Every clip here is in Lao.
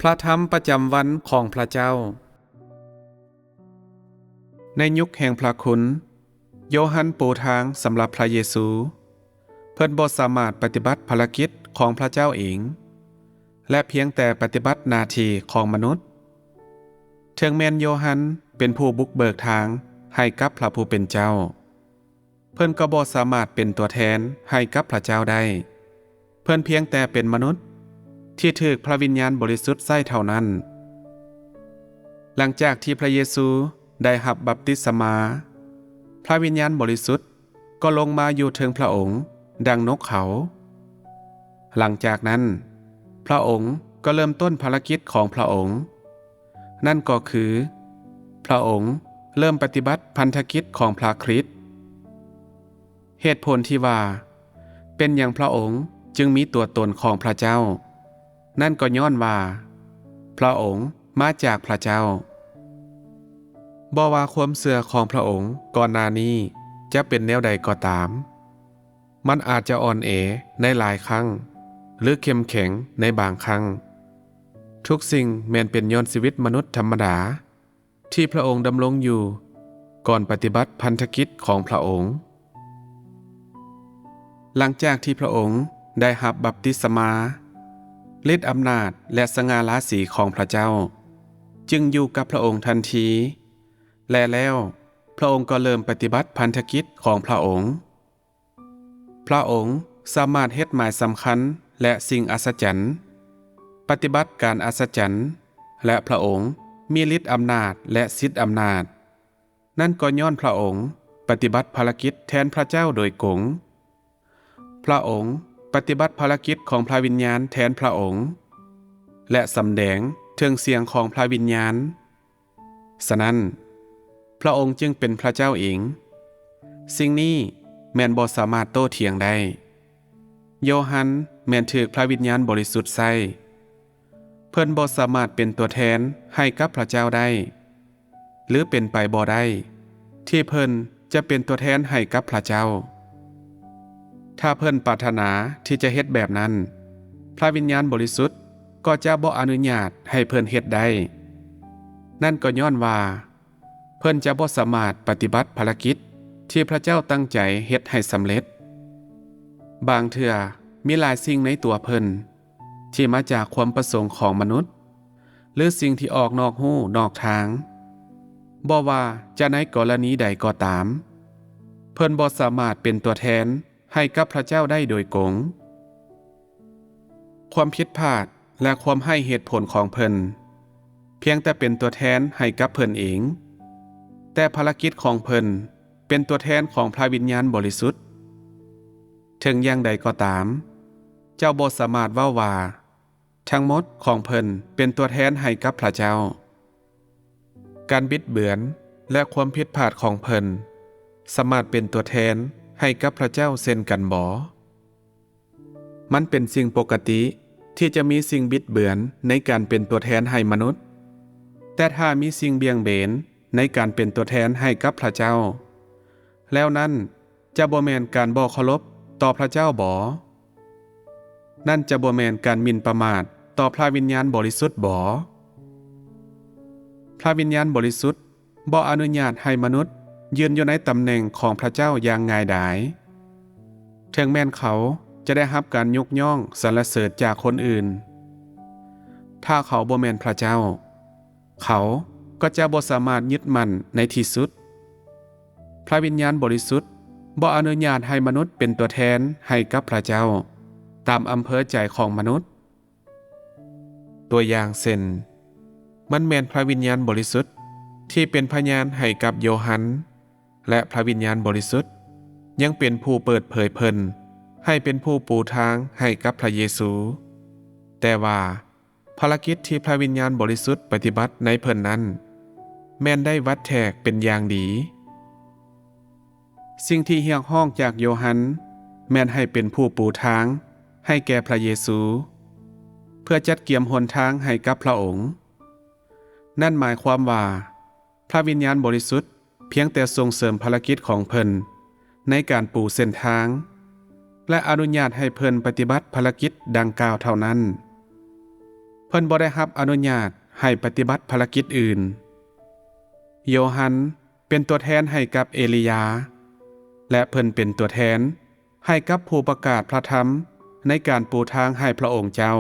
ພະທຳປະຈຳວັນຂອງພະເຈົ້າ. ໃນຍຸກແຫ່ງພະຄຸນ, ໂຢຮັນປູທາງສຳລັບພະເຢຊູ. ເພິ່ນບໍ່ສາມາດປະຕິບັດພາລະກິດຂອງພະເຈົ້າເອງ ແລະ ພຽງແຕ່ປະຕິບັດໜ້າທີ່ຂອງມະນຸດ. ເຖິງແມ່ນໂຢຮັນເປັນຜູ້ບຸກເບີກທາງໃຫ້ກັບພະຜູ້ເປັນເຈົ້າ, ເພິ່ນກໍບໍ່ສາມາດເປັນຕົວແທນໃຫ້ກັບພະເຈົ້າໄດ້. ເພິ່ນພຽງແຕ່ເປັນມະນຸດທີ່ຖືກພະວິນຍານບໍລິສຸດໃຊ້ເທົ່ານັ້ນ. ຫຼັງຈາກທີ່ພະເຢຊູໄດ້ຮັບບັບຕິສະມາ, ພະວິນຍານບໍລິສຸດກໍລົງມາຢູ່ເທິງພະອົງດັ່ງນົກເຂົາ. ຫຼັງຈາກນັ້ນ, ພະອົງກໍເລີ່ມຕົ້ນພາລະກິດຂອງພະອົງ. ນັ້ນກໍຄື ພະອົງເລີ່ມປະຕິບັດພັນທະກິດຂອງພະຄຣິດ. ເຫດຜົນທີ່ວ່າເປັນຫຍັງພະອົງຈຶ່ງມີຕົວຕົນຂອງພະເຈົ້າ, ນັ້ນກໍຍ້ອນວ່າພະອົງມາຈາກພະເຈົ້າ. ບໍ່ວ່າຄວາມເຊື່ອຂອງພະອົງກ່ອນໜ້ານີ້ຈະເປັນແນວໃດກໍຕາມ, ມັນອາດຈະອ່ອນແອໃນຫຼາຍຄັ້ງ ຫຼື ເຂັ້ມແຂງໃນບາງຄັ້ງ. ທຸກສິ່ງແມ່ນເປັນຍ້ອນຊີວິດມະນຸດທຳມະດາທີ່ພະອົງດຳລົງຢູ່ກ່ອນປະຕິບັດພັນທະກິດຂອງພະອົງ. ຫຼັງຈາກທີ່ພະອົງໄດ້ຮັບບັບຕິສະມາ, ລິດອຳນາດ ແລະ ສະຫງ່າລາສີຂອງພະເຈົ້າຈຶ່ງຢູ່ກັບພະອົງທັນທີ, ແລະ ແລ້ວພະອົງກໍເລີ່ມປະຕິບັດພັນທະກິດຂອງພະອົງ. ພະອົງສາມາດເຮັດໝາຍສຳຄັນ ແລະ ສິ່ງອັດສະຈັນ, ປະຕິບັດການອັດສະຈັນ, ແລະ ພະອົງມີລິດອຳນາດ ແລະ ສິດອຳນາດ. ນັ້ນກໍຍ້ອນພະອົງປະຕິບັດພາລະກິດແທນພະເຈົ້າໂດຍກົງ. ພະອົງປະຕິບັດພາລະກິດຂອງພະວິນຍານແທນພະອົງ ແລະ ສຳແດງເຖິງສຽງຂອງພະວິນຍານ. ສະນັ້ນ, ພະອົງຈຶ່ງເປັນພະເຈົ້າເອງ. ສິ່ງນີ້ແມ່ນບໍ່ສາມາດໂຕ້ຖຽງໄດ້. ໂຢຮັນແມ່ນຖືກພະວິນຍານບໍລິສຸດໃຊ້. ເພິ່ນບໍ່ສາມາດເປັນຕົວແທນໃຫ້ກັບພະເຈົ້າໄດ້, ຫຼື ເປັນໄປບໍ່ໄດ້ທີ່ເພິ່ນຈະເປັນຕົວແທນໃຫ້ກັບພະເຈົ້າ. ຖ້າເພິ່ນປາດຖະໜາທີ່ຈະເຮັດແບບນັ້ນ, ພະວິນຍານບໍລິສຸດກໍຈະບໍ່ອະນຸຍາດໃຫ້ເພິ່ນເຮັດໄດ້. ນັ້ນກໍຍ້ອນວ່າເພິ່ນຈະບໍ່ສາມາດປະຕິບັດພາລະກິດທີ່ພະເຈົ້າຕັ້ງໃຈເຮັດໃຫ້ສຳເລັດ. ບາງເທື່ອມີຫຼາຍສິ່ງໃນຕົວເພິ່ນ ທີ່ມາຈາກຄວາມປະສົງຂອງມະນຸດ ຫຼື ສິ່ງທີ່ອອກນອກຮູນອກທາງ. ບໍ່ວ່າຈະໃນກໍລະນີໃດກໍຕາມ, ເພິ່ນບໍ່ສາມາດເປັນຕົວແທນໃຫ້ກັບພະເຈົ້າໄດ້ໂດຍກົງ. ຄວາມຜິດພາດ ແລະ ຄວາມໄຮ້ເຫດຜົນຂອງເພິ່ນ ພຽງແຕ່ເປັນຕົວແທນໃຫ້ກັບເພິ່ນເອງ, ແຕ່ພາລະກິດຂອງເພິ່ນເປັນຕົວແທນຂອງພະວິນຍານບໍລິສຸດ. ເຖິງຢ່າງໃດກໍຕາມ, ເຈົ້າບໍ່ສາມາດເວົ້າວ່າ ທັງໝົດຂອງເພິ່ນເປັນຕົວແທນໃຫ້ກັບພະເຈົ້າ. ການບິດເບືອນ ແລະ ຄວາມຜິດພາດຂອງເພິ່ນ ສາມາດເປັນຕົວແທນໃຫ້ກັບພະເຈົ້າເຊັ່ນກັນບໍ? ມັນເປັນສິ່ງປົກກະຕິທີ່ຈະມີສິ່ງບິດເບືອນໃນການເປັນຕົວແທນໃຫ້ມະນຸດ, ແຕ່ຖ້າມີສິ່ງບ່ຽງເບນໃນການເປັນຕົວແທນໃຫ້ກັບພະເຈົ້າ, ແລ້ວນັ້ນຈະບໍ່ແມ່ນການບໍ່ເຄົາລົບຕໍ່ພະເຈົ້າບໍ? ນັ້ນຈະບໍ່ແມ່ນການໝິ່ນປະໝາດຕໍ່ພະວິນຍານບໍລິສຸດບໍ? ພະວິນຍານບໍລິສຸດບໍ່ອະນຸຍາດໃຫ້ມະນຸດຢືນຢູ່ໃນຕຳແໜ່ງຂອງພະເຈົ້າຢ່າງງ່າຍດາຍ, ເຖິງແມ່ນເຂົາຈະໄດ້ຮັບການຍົກຍ້ອງສັນລະເສີນຈາກຄົນອື່ນ. ຖ້າເຂົາບໍ່ແມ່ນພະເຈົ້າ, ເຂົາກໍຈະບໍ່ສາມາດຍຶດໝັ້ນໃນທີ່ສຸດ. ພະວິນຍານບໍລິສຸດບໍ່ອະນຸຍາດໃຫ້ມະນຸດເປັນຕົວແທນໃຫ້ກັບພະເຈົ້າຕາມອຳເພີໃຈຂອງມະນຸດ. ຕົວຢ່າງເຊັ່ນ, ມັນແມ່ນພະວິນຍານບໍລິສຸດທີ່ເປັນພະຍານໃຫ້ກັບໂຢຮັນ, ແລະ ພະວິນຍານບໍລິສຸດຍັງເປັນຜູ້ເປີດເຜີຍເພິ່ນໃຫ້ເປັນຜູ້ປູທາງໃຫ້ກັບພະເຢຊູ. ແຕ່ວ່າ ພາລະກິດທີ່ພະວິນຍານບໍລິສຸດປະຕິບັດໃນເພິ່ນນັ້ນ ແມ່ນໄດ້ວັດແທກເປັນຢ່າງດີ. ສິ່ງທີ່ຮຽກຮ້ອງຈາກໂຢຮັນແມ່ນໃຫ້ເປັນຜູ້ປູທາງໃຫ້ແກ່ພະເຢຊູ ເພື່ອຈັດກຽມຫົນທາງໃຫ້ກັບພະອົງ. ນັ້ນໝາຍຄວາມວ່າ ພະວິນຍານບໍລິສຸດ ພຽງແຕ່ສົ່ງເສີມພາລະກິດຂອງເພິ່ນໃນການປູເສັ້ນທາງ ແລະ ອະນຸຍາດໃຫ້ເພິ່ນປະຕິບັດພາລະກິດດັ່ງກ່າວເທົ່ານັ້ນ. ເພິ່ນບໍ່ໄດ້ຮັບອະນຸຍາດໃຫ້ປະຕິບັດພາລະກິດອື່ນ. ໂຢຮັນເປັນຕົວແທນໃຫ້ກັບເອລີຢາ ແລະ ເພິ່ນເປັນຕົວແທນໃຫ້ກັບຜູ້ປະກາດພະທຳໃນການປູທາງໃຫ້ພະອົງເຈົ້າ.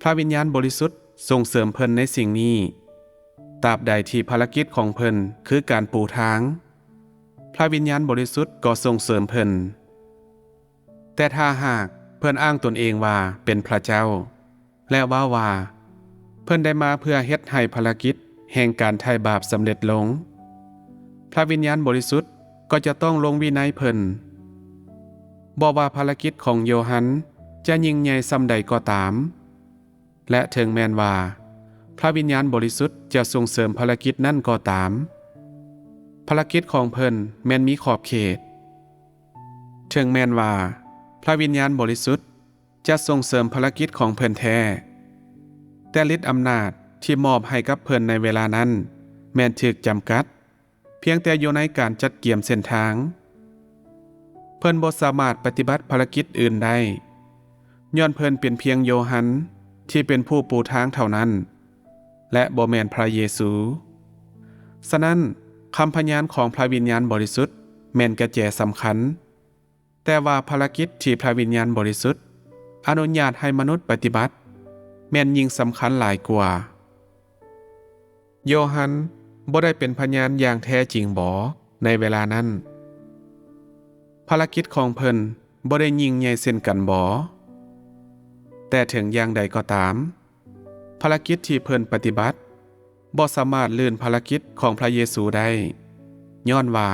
ພະວິນຍານບໍລິສຸດສົ່ງເສີມເພິ່ນໃນສິ່ງນີ້, ຕາບໃດທີ່ພາລະກິດຂອງເພິ່ນຄືການປູທາງ, ພະວິນຍານບໍລິສຸດກໍສົ່ງເສີມເພິ່ນ. ແຕ່ຖ້າຫາກເພິ່ນອ້າງຕົນເອງວ່າເປັນພະເຈົ້າ ແລະ ເວົ້າວ່າເພິ່ນໄດ້ມາເພື່ອເຮັດໃຫ້ພາລະກິດແຫ່ງການໄຖ່ບາບສຳເລັດລົງ, ພະວິນຍານບໍລິສຸດກໍຈະຕ້ອງລົງວິໄນເພິ່ນ. ບໍ່ວ່າພາລະກິດຂອງໂຢຮັນຈະຍິ່ງໃຫຍ່ສ່ຳໃດກໍຕາມ, ແລະ ເຖິງແມ່ນວ່າພະວິນຍານບໍລິສຸດຈະສົ່ງເສີມພາລະກິດນັ້ນກໍຕາມ, ພາລະກິດຂອງເພິ່ນແມ່ນມີຂອບເຂດ. ເຖິງແມ່ນວ່າພະວິນຍານບໍລິສຸດຈະສົ່ງເສີມພາລະກິດຂອງເພິ່ນແທ້, ແຕ່ລິດອຳນາດທີ່ມອບໃຫ້ກັບເພິ່ນໃນເວລານັ້ນແມ່ນຖືກຈຳກັດ ພຽງແຕ່ຢູ່ໃນການຈັດກຽມເສັ້ນທາງ. ເພິ່ນບໍ່ສາມາດປະຕິບັດພາລະກິດອື່ນໄດ້, ຍ້ອນເພິ່ນເປັນພຽງໂຢຮັນທີ່ເປັນຜູ້ປູທາງເທົ່ານັ້ນ ແລະ ບໍ່ແມ່ນພະເຢຊູ. ສະນັ້ນ, ຄຳພະຍານຂອງພະວິນຍານບໍລິສຸດແມ່ນກະແຈສຳຄັນ, ແຕ່ວ່າພາລະກິດທີ່ພະວິນຍານບໍລິສຸດອະນຸຍາດໃຫ້ມະນຸດປະຕິບັດ ແມ່ນຍິ່ງສຳຄັນຫຼາຍກວ່າ. ໂຢຮັນບໍ່ໄດ້ເປັນພະຍານຢ່າງແທ້ຈິງບໍ ໃນເວລານັ້ນ? ພາລະກິດຂອງເພິ່ນບໍ່ໄດ້ຍິ່ງໃຫຍ່ເຊັ່ນກັນບໍ? ແຕ່ເຖິງຢ່າງໃດກໍຕາມ, ພາລະກິດທີ່ເພິ່ນປະຕິບັດບໍ່ສາມາດລື່ນພາລະກິດຂອງພະເຢຊູໄດ້, ຍ້ອນວ່າ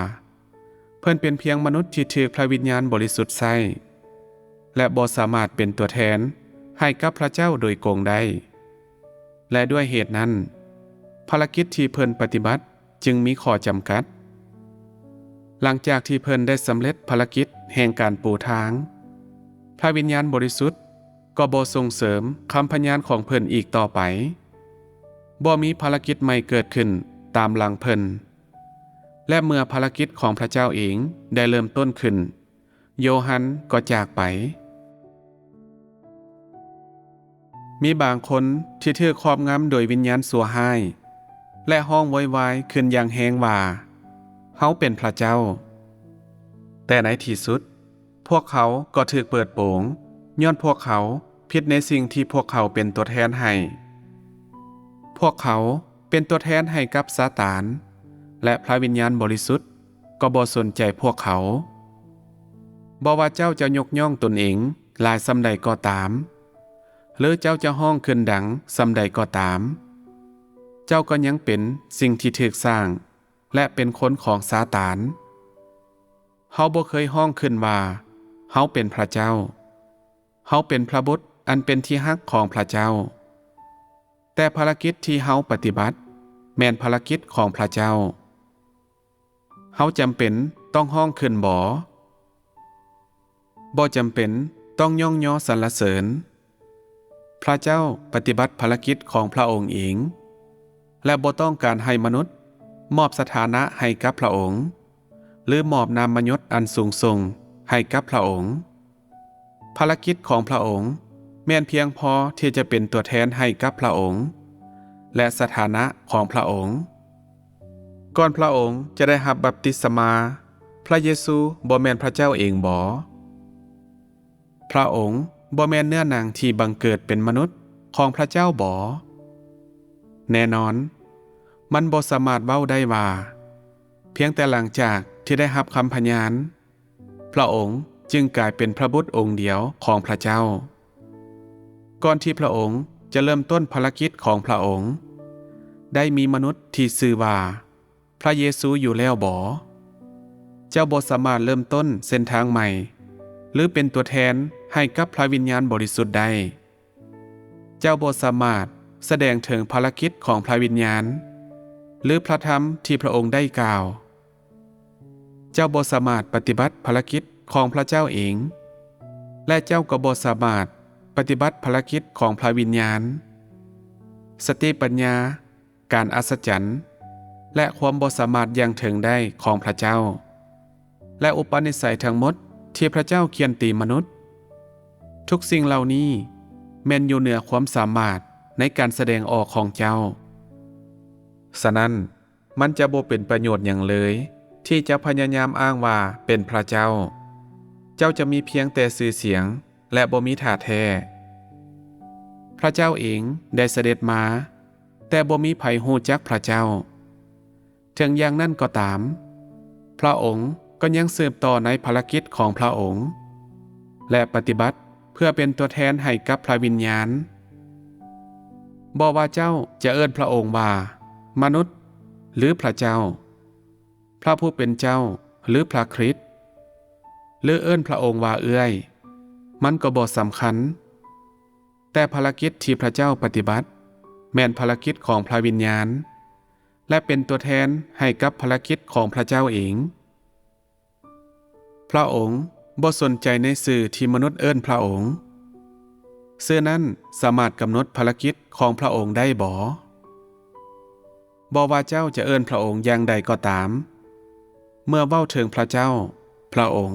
ເພິ່ນເປັນພຽງມະນຸດທີ່ຖືກພະວິນຍານບໍລິສຸດໃຊ້ ແລະ ບໍ່ສາມາດເປັນຕົວແທນໃຫ້ກັບພະເຈົ້າໂດຍກົງໄດ້. ແລະ ດ້ວຍເຫດນັ້ນ, ພາລະກິດທີ່ເພິ່ນປະຕິບັດຈຶ່ງມີຂໍ້ຈຳກັດ. ຫຼັງຈາກທີ່ເພິ່ນໄດ້ສຳເລັດພາລະກິດແຫ່ງການປູທາງ, ພະວິນຍານບໍລິສຸດກໍບໍ່ສົ່ງເສີມຄຳພະຍານຂອງເພິ່ນອີກຕໍ່ໄປ. ບໍ່ມີພາລະກິດໃໝ່ເກີດຂຶ້ນຕາມຫຼັງເພິ່ນ. ແລະ ເມື່ອພາລະກິດຂອງພະເຈົ້າເອງໄດ້ເລີ່ມຕົ້ນຂຶ້ນ, ໂຢຮັນກໍຈາກໄປ. ມີບາງຄົນທີ່ຖືກຄອບງຳໂດຍວິນຍານຊົ່ວຮ້າຍ ແລະ ຮ້ອງໂວຍວາຍຂຶ້ນຢ່າງແຮງວ່າ, ເຮົາເປັນພະເຈົ້າ! ແຕ່ໃນທີ່ສຸດ, ພວກເຂົາກໍຖືກເປີດໂປງ, ຍ້ອນພວກເຂົາຜິດໃນສິ່ງທີ່ພວກເຂົາເປັນຕົວແທນໃຫ້. ພວກເຂົາເປັນຕົວແທນໃຫ້ກັບຊາຕານ, ແລະ ພະວິນຍານບໍລິສຸດກໍບໍ່ສົນໃຈພວກເຂົາ. ບໍ່ວ່າເຈົ້າຈະຍົກຍ້ອງຕົນເອງຫຼາຍສ່ຳໃດກໍຕາມ, ຫຼື ເຈົ້າຈະຮ້ອງຂຶ້ນດັງສ່ຳໃດກໍຕາມ, ເຈົ້າກໍຍັງເປັນສິ່ງທີ່ຖືກສ້າງ ແລະ ເປັນຄົນຂອງຊາຕານ. ເຮົາບໍ່ເຄີຍຮ້ອງຂຶ້ນວ່າ, ເຮົາເປັນພະເຈົ້າ. ເຮົາເປັນພະບຸດອັນເປັນທີ່ຮັກຂອງພະເຈົ້າ. ແຕ່ພາລະກິດທີ່ເຮົາປະຕິບັດແມ່ນພາລະກິດຂອງພະເຈົ້າ. ເຮົາຈຳເປັນຕ້ອງຮ້ອງຂຶ້ນບໍ? ບໍ່ຈຳເປັນຕ້ອງຍ້ອງຍໍສັນລະເສີນ. ພະເຈົ້າປະຕິບັດພາລະກິດຂອງພະອົງເອງ ແລະ ບໍ່ຕ້ອງການໃຫ້ມະນຸດມອບສະຖານະໃຫ້ກັບພະອົງ ຫຼື ມອບນາມມະຍົດອັນສູງສົ່ງໃຫ້ກັບພະອົງ. ພາລະກິດຂອງພະອົງແມ່ນພຽງພໍທີ່ຈະເປັນຕົວແທນໃຫ້ກັບພະອົງ ແລະ ສະຖານະຂອງພະອົງ. ກ່ອນພະອົງຈະໄດ້ຮັບບັບຕິສະມາ, ພະເຢຊູບໍ່ແມ່ນພະເຈົ້າເອງບໍ? ພະອົງບໍ່ແມ່ນເນື້ອໜັງທີ່ບັງເກີດເປັນມະນຸດຂອງພະເຈົ້າບໍ? ແນ່ນອນ, ມັນບໍ່ສາມາດເວົ້າໄດ້ວ່າ, ພຽງແຕ່ຫຼັງຈາກທີ່ໄດ້ຮັບຄຳພະຍານ, ພະອົງຈຶ່ງກາຍເປັນພະບຸດອົງດຽວຂອງພະເຈົ້າ. ກ່ອນທີ່ພະອົງຈະເລີ່ມຕົ້ນພາລະກິດຂອງພະອົງ, ໄດ້ມີມະນຸດທີ່ຊື່ວ່າ ພະເຢຊູຢູ່ແລ້ວບໍ? ເຈົ້າບໍ່ສາມາດເລີ່ມຕົ້ນເສັ້ນທາງໃໝ່ ຫຼື ເປັນຕົວແທນໃຫ້ກັບພະວິນຍານບໍລິສຸດໄດ້. ເຈົ້າບໍ່ສາມາດສະແດງເຖິງພາລະກິດຂອງພະວິນຍານ ຫຼື ພະທຳທີ່ພະອົງໄດ້ກ່າວ. ເຈົ້າບໍ່ສາມາດປະຕິບັດພາລະກິດຂອງພະເຈົ້າເອງ ແລະ ເຈົ້າກໍບໍ່ສາມາດປະຕິບັດພາລະກິດຂອງພະວິນຍານ. ສະຕິປັນຍາ, ການອັດສະຈັນ ແລະ ຄວາມບໍ່ສາມາດຢ່າງເຖິງໄດ້ຂອງພະເຈົ້າ ແລະ ອຸປະນິໄສທັງໝົດທີ່ພະເຈົ້າຂ້ຽນຕີມະນຸດ, ທຸກສິ່ງເຫຼົ່ານີ້ ແມ່ນຢູ່ເໜືອຄວາມສາມາດໃນການສະແດງອອກຂອງເຈົ້າ. ສະນັ້ນ, ມັນຈະບໍ່ເປັນປະໂຫຍດຫຍັງເລີຍ ທີ່ຈະພະຍາຍາມອ້າງວ່າເປັນພຣະເຈົ້າ. ເຈົ້າຈະມີພຽງແຕ່ຊື່ສຽງ ແລະ ບໍ່ມີທ່າແທ້. ພຣະເຈົ້າເອງໄດ້ສະເດັດມາ, ແຕ່ບໍ່ມີໃຜຮູ້ຈັກພຣະເຈົ້າ. ເຖິງຢ່າງນັ້ນກໍຕາມ, ພຣະອົງກໍຍັງສືບຕໍ່ໃນພາລະກິດຂອງພຣະອົງ ແລະ ປະຕິບັດເພື່ອເປັນຕົວແທນໃຫ້ກັບພຣະວິນຍານ. ບໍ່ວ່າເຈົ້າຈະເອີ້ນພຣະອົງວ່າມະນຸດ ຫຼື ພຣະເຈົ້າ, ພຣະຜູ້ເປັນເຈົ້າ ຫຼື ພຣະຄຣິດ, ຫຼື ເອີ້ນພຣະອົງວ່າເອື້ອຍ, ມັນກໍບໍ່ສຳຄັນ. ແຕ່ພາລະກິດທີ່ພຣະເຈົ້າປະຕິບັດ ແມ່ນພາລະກິດຂອງພຣະວິນຍານ ແລະ ເປັນຕົວແທນໃຫ້ກັບພາລະກິດຂອງພຣະເຈົ້າເອງ. ພຣະອົງບໍ່ສົນໃຈໃນຊື່ທີ່ມະນຸດເອີ້ນພຣະອົງ. ຊື່ນັ້ນສາມາດກຳນົດພາລະກິດຂອງພຣະອົງໄດ້ບໍ? ບໍ່ວ່າເຈົ້າຈະເອີ້ນພຣະອົງຢ່າງໃດກໍຕາມ, ເມື່ອເວົ້າເຖິງພຣະເຈົ້າ, ພຣະອົງ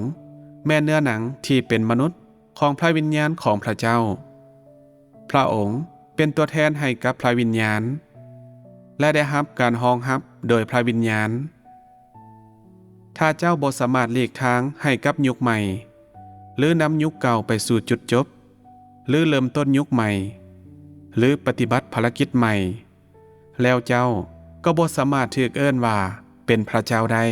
ແມ່ນເນື້ອໜັງທີ່ເປັນມະນຸດຂອງພຣະວິນຍານຂອງພຣະເຈົ້າ. ພຣະອົງເປັນຕົວແທນໃຫ້ກັບພຣະວິນຍານ ແລະ ໄດ້ຮັບການຮອງຮັບໂດຍພຣະວິນຍານ. ຖ້າເຈົ້າບໍ່ສາມາດຫຼີກທາງໃຫ້ກັບຍຸກໃໝ່ ຫຼື ນຳຍຸກເກົ່າໄປສູ່ຈຸດຈົບ, ຫຼື ເລີ່ມຕົ້ນຍຸກໃໝ່, ຫຼື ປະຕິບັດພາລະກິດໃໝ່, ແລ້ວເຈົ້າກໍບໍ່ສາມາດຖືກເອີ້ນວ່າເປັນພຣະເຈົ້າໄດ້.